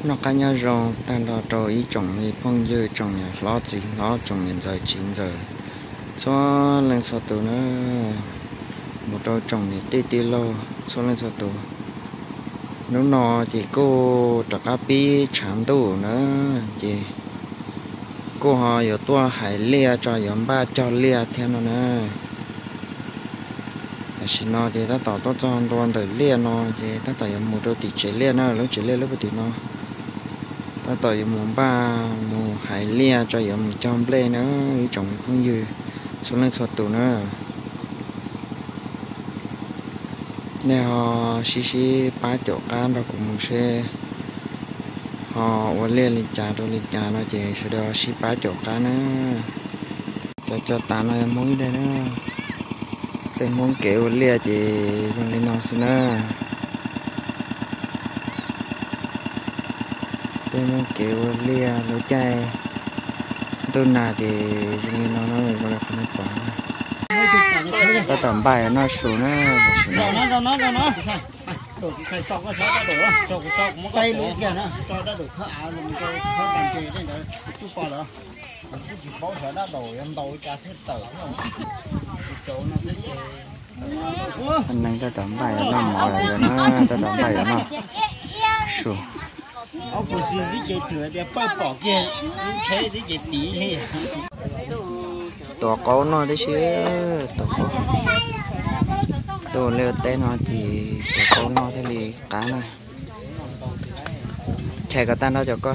Noj qab nyob zoo tag nrho rau ib tsoom me phooj ywg, tsoom niam hlob txiv hlob, tsoom niam ntxawm txiv ntxawm, txhua leej txhua tus na, mus rau tsoom niam tij tij laug txhua leej txhua tus. Hnub no ces kuj rov qab pib tshav ntuj na, ces kuj ho yuav tuaj hais liaj tso, yuav npaj cog liaj thiab no na. Tam sim no ces tab tom tuaj txog ntua ntawm liaj no ces tab tom yuav mus rau tim tsev liaj na, lub tsev liaj lub puag tim no. Tab tom yuav mus npaj mus hais liaj tso, yuav mus cog nplej na, ib tsoom phooj ywg txhua leej txhua tus na. Nej ho sib sib pab caum qab nrog kuv mus seb ho ua liaj li cas rau li cas no ces sawv daws sib pab caum qab na. Cov cog tav no yog Hmoob ib daim na. Tej Hmoob kev ua liaj ces zoo li no xwb na. Tej Hmoob kev ua liaj lub caij ntuj nag ces zoo li no na, zoo li qhov nej pom. Tab tom npaj yuav noj su na, tam sim no. Neeg tab tom npaj yuav noj mov lawm na, tab tom npaj yuav noj su. Tuav qaub noj tib si, tuav qaub. Tuaj ua liaj ua teb no ces tuav qaub noj thiaj li qab na. Chais kom tag nrho cov ko.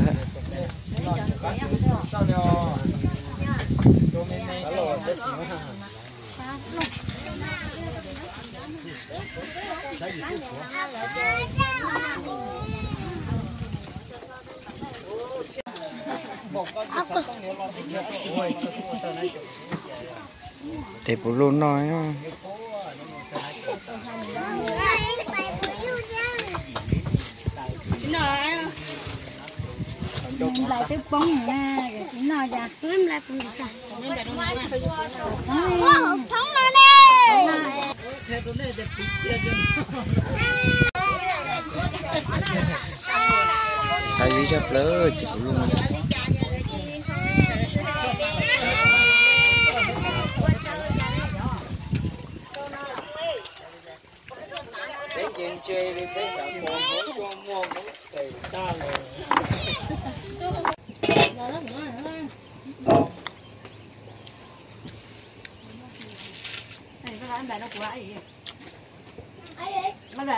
Tes puv luj noj. Nplai twb poob na, tsis noj cas. Qab zib zaj plaws tsis puv luj no.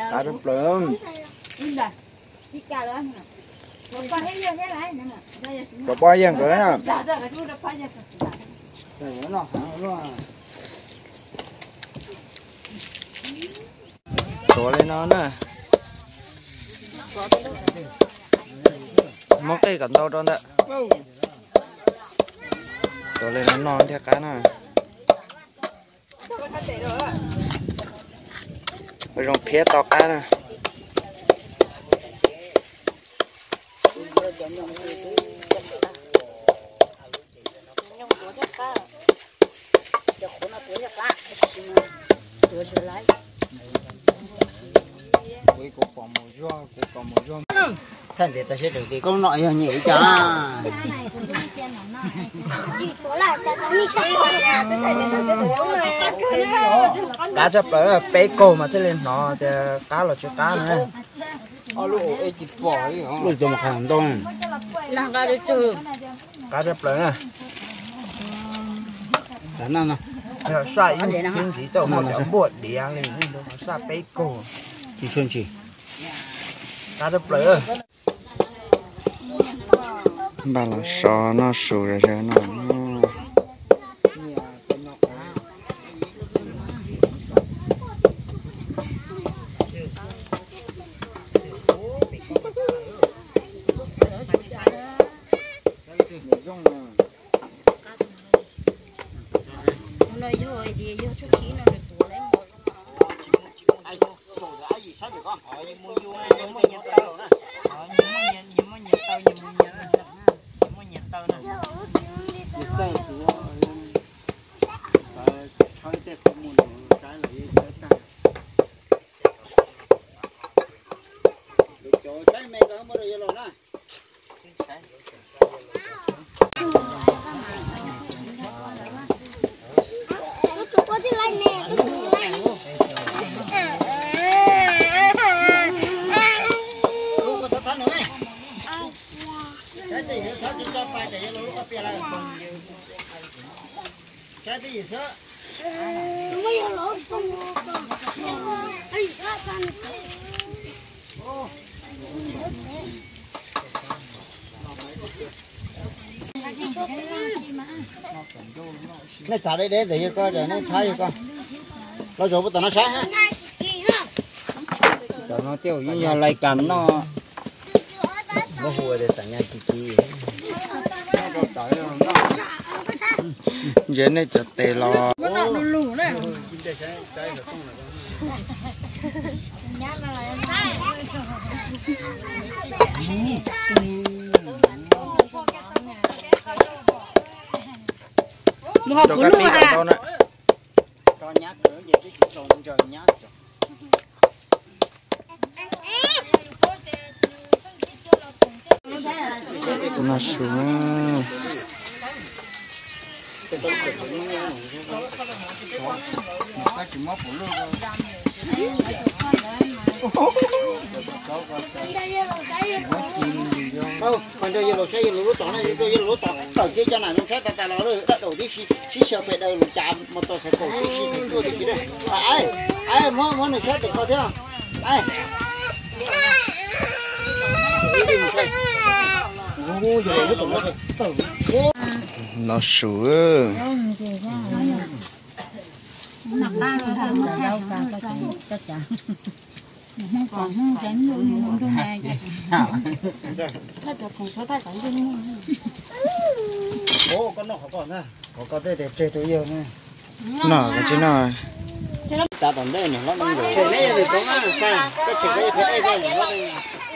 Qab tshaj plaws. Rau pob yawg nkawd na. Tuav li no na. Muab qij kom ntau rau ntawm. Tuav li no noj thiaj qab na. Ua zoo phiab to qab na. Thaij ntev tas seb tseem kis koob no yog nyiam li cas. Qab tshaj plaws, peb kaug mas thiaj li hnov tias qab los tsis qab na. Qab tshaj plaws na. Saj ib ntxiv tau muaj cov npuaj diav li, saj peb kaug. Qab tshaj plaws. Npaj los so noj su zom zaws no. Txawj xwb, xav tshawb tej qhov muag nraum saib los yeej tshawb tag. Cov saib me ko muab rau yawg laus na. Nej txav deb deb ntawm yawg ko, nej txhab yawg ko. Los zaum puag tom no saib. Cov no tej zaum yeej yog lais kam noj. Muab hu tias xam nyas ci ci. Ntsia nej cov tes los. Mus hauv kuv lub ha. No su. Nrog yawg laus saib yawg laus lub tod na, yawg laus lub tod tawm kiag cov nam zoo saib tas tas los lawm, dab daum tib si, sib xyaw pem daws lus cas mos tos xaiv kaum tib si xaiv tuaj tib si na. Muab muab nws saib tus ko thiab. No su. Koj noj qhov ko, qhov ko tej tes tseg rau yawg na. Noj tsis noj. Tsa tom ntej niam hlob me ntxawm. Tshem neb yog tus toob na, Xais, koj tshem koj yog phem dej koj niam hlob me ntxawm.